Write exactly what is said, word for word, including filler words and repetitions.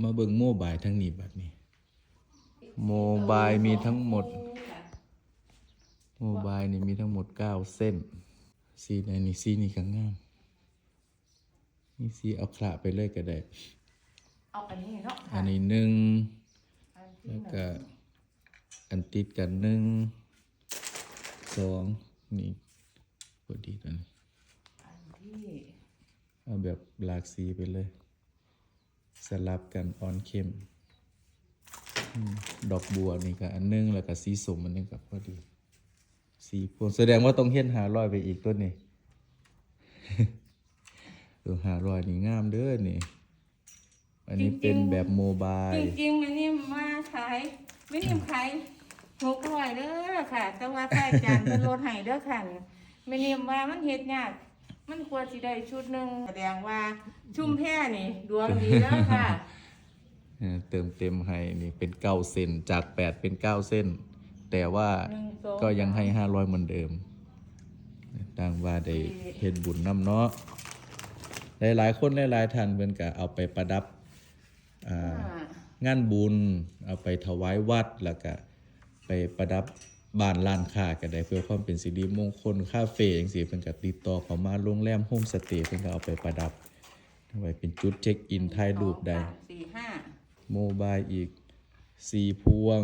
มาเบิ่งโมบายทั้งนี้บัดนี้ โมบายมีทั้งหมด โมบายนี่มีทั้งหมดเก้าเส้น สีไหนนี่ สีนี่ก็งาม นี่สีเอาขละไปเลยก็ได้ เอาอันนี้เนาะ อันนี้หนึ่ง อันที่ แล้ว หนึ่ง ก็อันติดกันหนึ่ง สอง นี่ พอดีตัวนี้ อันที่ เอาแบบหลากสีไปเลย สลับกันอ่อนเข้ม อืม ดอกบัวนี่ก็อันหนึง แล้วก็สีส้มอันหนึงก็พอดี สีพวง แสดงว่าต้องเฮ็ดห้าร้อยไปอีกตัวนี้ ตัวห้าร้อยนี่งามเด้อนี่ อันนี้เป็นแบบโมบาย จริงๆแม่นิ่มมาขายแม่นิ่มขายหกร้อยเด้อค่ะ แต่ว่าพระอาจารย์เพิ่นลดให้เด้อค่ะแม่นิ่มว่ามันเฮ็ดยาก มันควรสิได้ชุดหนึ่ง แสดงว่าชุมแพนี่ดวงดีแล้วค่ะ เออ เติมเต็มให้นี่เป็นเก้าเส้น จากแปดเป็นเก้าเส้น แต่ว่า หนึ่ง สอง ก็ยังให้ห้าร้อยเหมือนเดิม ต่างว่าได้เฮ็ดบุญนำเนาะ หลายๆคนหลายๆท่านเพิ่นก็เอาไปประดับ อ่า อ่า งานบุญ เอาไปถวายวัด แล้วก็ไปประดับบ้านร้านค้าก็ได้ เพื่อความเป็นสิริมงคล คาเฟ่จังซี่ เพิ่นก็ติดต่อเข้ามา โรงแรมโฮมสเตย์ เพิ่นก็เอาไปประดับ เอาไว้เป็นจุดเช็คอิน ถ่ายรูปได้ สอง สาม สี่ ห้า โมบายอีกสี่พวง